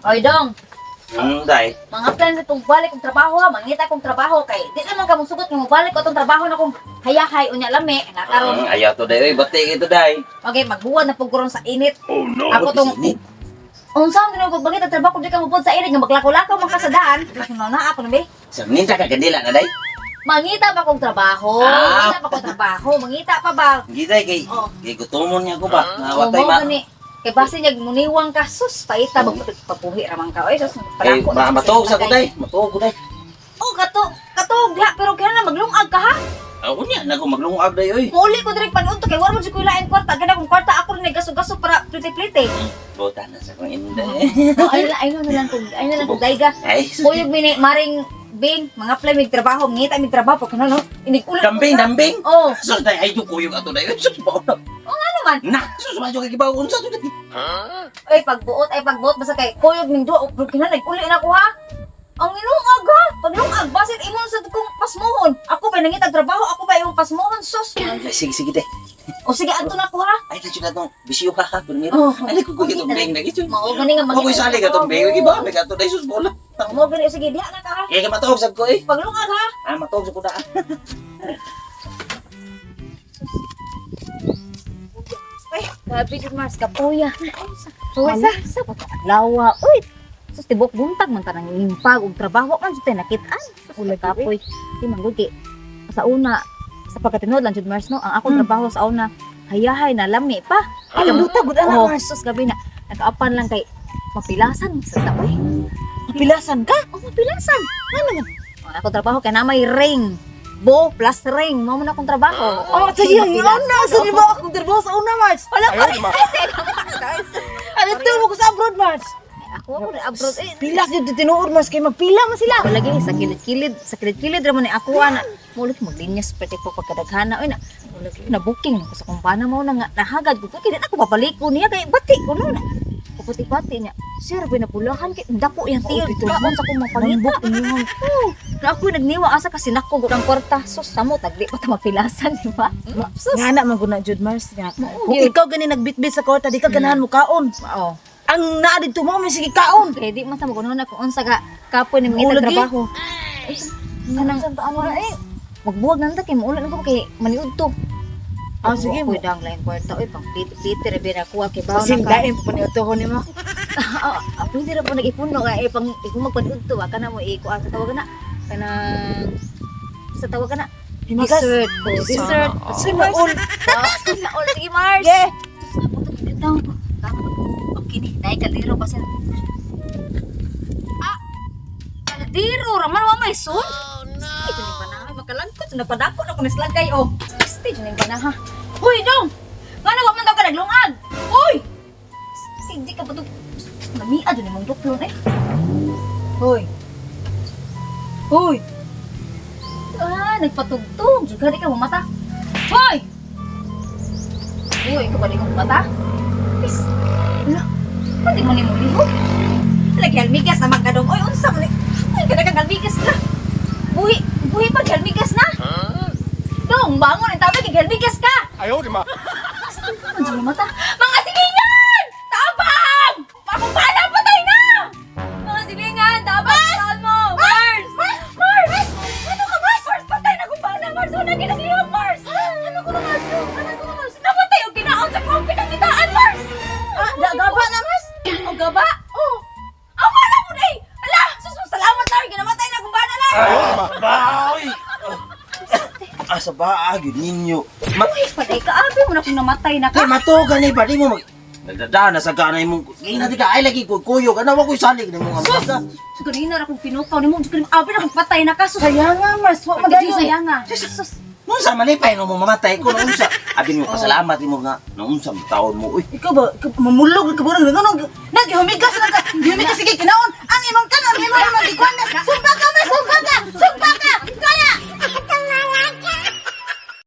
Oy, dong. Day. Mga plan sa kong balik kong trabaho ha, mangita kong trabaho kay di naman ka musugot nga mobalik ko atong trabaho na kong hayahay unya lami na karon. Ayaw to, day. Oy, bati ito, day. Okay, magbuwan na pug karon sa init. Oh, no. Ako tong Unsa ang tinuod pagbangi ang trabaho kung di ka mupod sa init nga maglakaw-lakaw man ka sa daan. Na na ako na be. Sa ninta ka kandila na, day. Mangita pa kong trabaho. Ah. Mangita pa kong trabaho. Mangita pa ba? Hindi, day, kay, Oh. kay gutomon niya ko ba? Nga, Oh, watay mao ma. gani. Kay base niya muniwang ka sus paita magpapuhi ra man ka. Oy sus Kay, padako. ma matuog sa ko, day. Matuog ko, day. Oh, kato katog diha pero kaya na maglungag ka ha. Ako niya, nago maglungag, day, oy. Muuli ko direk panudto kay wala man jud ko ilain kwarta. Gana kong kwarta ako rin gaso-gaso para plite-plite. Bota na sa kong inday. Oh, ay na lang kung dayga. Ay, Kuyog mini maring bing mga play mig trabaho, mangita mig trabaho pag no inig ulit. Dambing, dambing. Oh, Sus, day, ay, yung kuyog ato, day. Sus, baon na. ano man? Na, sus, medyo kagibaw unsa to, day. Ay pagbuot basta kay kuyog ming duha pero kinahanglan uli na ko ha. Ang inungag ha. Paglungag basit imo sa kong pasmuhon. Ako pa nangitag trabaho, ako pa imong pasmuhon sus. Ay, sige, sige, day. O sige adto na ko ha. Ay, tayo na itong bisyo ka, ha, primero. Oh. Ay, ko itong beng na ito. Mao gani nga Ako sali ka itong beng. Iba, may kato day, sus, bola. Mao gani sige diha na ka ha. Eh, kay matuog sa ko, eh. Paglungag ha. Ah, matuog sa ko na. Ay, grabe jud Mars kapuya. Uy, sa lawa. Uy, sus tibok buntag man tanang ngimpag og trabaho man jud tay nakit-an. Sus kapoy. Di man gud kay sa una sa pagkatinod lang jud Mars no, ang akong trabaho sa una hayahay na lami pa. Ay, buta gud ana, Oh, Mars. sus gabi na nakaapan lang kay mapilasan sa ta uy. Pilasan ka? Oh, mapilasan. Ano man? Ang akong trabaho kay na may ring. Bo plus ring mao man akong trabaho. Oh, sige, una sa di ba akong trabaho sa una, Mars? Wala pa rin. Ano to mo ko sa abroad, Mars? Ako ako na abroad eh. Pilas jud tinuod, Mars, kay magpila man sila. Wala lagi sa kilid-kilid, sa kilid-kilid ra man ni ako ana. Mulit maglinyas pwede ko pagkadaghana oy na. Na booking ko sa kumpana mo na nga nahagad ko kay di na ako babalik ko niya kay bati ko no na. Kapati-pati niya. Sir, pinapulahan kay dako yang tiyo. Oo, bitaw. Kaon sa kong mapangita. Mambok inyong. Oo. Na ako nagniwa asa kasi nako gud ang kwarta. Sus, samo tagli pa ta mapilasan, di ba? Sus. Nga na man gud na jud, Mars. Nga. Mao, Kung gyud. ikaw gani nagbitbit sa kwarta, di ka ganahan mo kaon. Oo. Ang naa didto mo may sige kaon. Kay di man sa magunahan na kung unsa ka kapoy ni Oo, mangita lagi. trabaho. Ay, kanang ano eh magbuwag na ta kay maulan ko kay maniud to. Ah, sige mo. mo. Dang lain kwarta oy pang plite-plite ra bira kuha kay bawo Basin na ka. dain pa ni utohon nimo. Ah, ah, pwede ra po nag-ipon no kay pang ikaw magpaniud to kana mo ikuan sa tawag na kanang sa tawag na Himagas. dessert. Oh, dessert. Sana all. Sana all sige Mars. Yeah. Okay ni, naay kaldero pa sila. Ah! Kaldero, raman wa may sun. Oh no. Sige, jud panaha, makalangkot na padako na ko nislagay oh. Sige, jud panaha. Uy, dong. Ngano wa man daw ka naglungag? Uy! Sige, di ka pa to. Namia jud imong duklon eh. Hoy. Hoy. Ah, nagpatugtog. Jud ka di ka mamata. Hoy! Uy, ikaw ba di ka mamata? Pis. Ala, pati mo ni mo lihok. Lagi almigas na magkadong. Oy, unsa man ni? Ay, kada kang almigas na. Buhi, buhi pa almigas na. Dong, bangon ang tabi kay almigas ka. 哎呦我的妈！ Ano dyan mata? Mga silingan! Tabang! Pakupala, patay na! Mga silingan, tabang! Saan mo? Mars! Mars! Mars! Ano ka, Mars? Mars, patay na kumpala! Mars, wala ginaglihok, Mars! Ano ko na, Mars? Ano ko na, Mars? Napatay o ginaon sa kong pinakitaan, Mars! Ah, gaba na, Mars. O gaba? Oo. Ang wala mo na eh! Ala! Sus, salamat, Lar! Ginamatay na kumpala, Lar! Baoy! Asa ba, ah, yun ninyo. Mat Uy, patay ka, abi mo na kung namatay na Kay ka. matuog ka ni ba, di mo mag... Nagdadaan na sa ganay mong... Ngayon natin ka, ay lagi ko, kuyog. Ano, wag ko'y salig ni mong Sus! amasa. Sus, kanina ra kong pinukaw ni mo. Sus, kanina, abi na kung patay na ka. Sus, Kaya nga, Mars, wa Pagdating magayon. saya nga. Sus, Nung sa malipay, no mo mamatay ko, nung unsa. Abi mo, pasalamat mo nga, nung unsa, taon mo, uy. Ikaw ba, ikaw, mamulog ka burang ngano naghumigas na ka. Humigas sige kinaon. Ang imong kanon, imong imong gikuan na. Sumba ka, Mars, sumba ka. Sumba ka.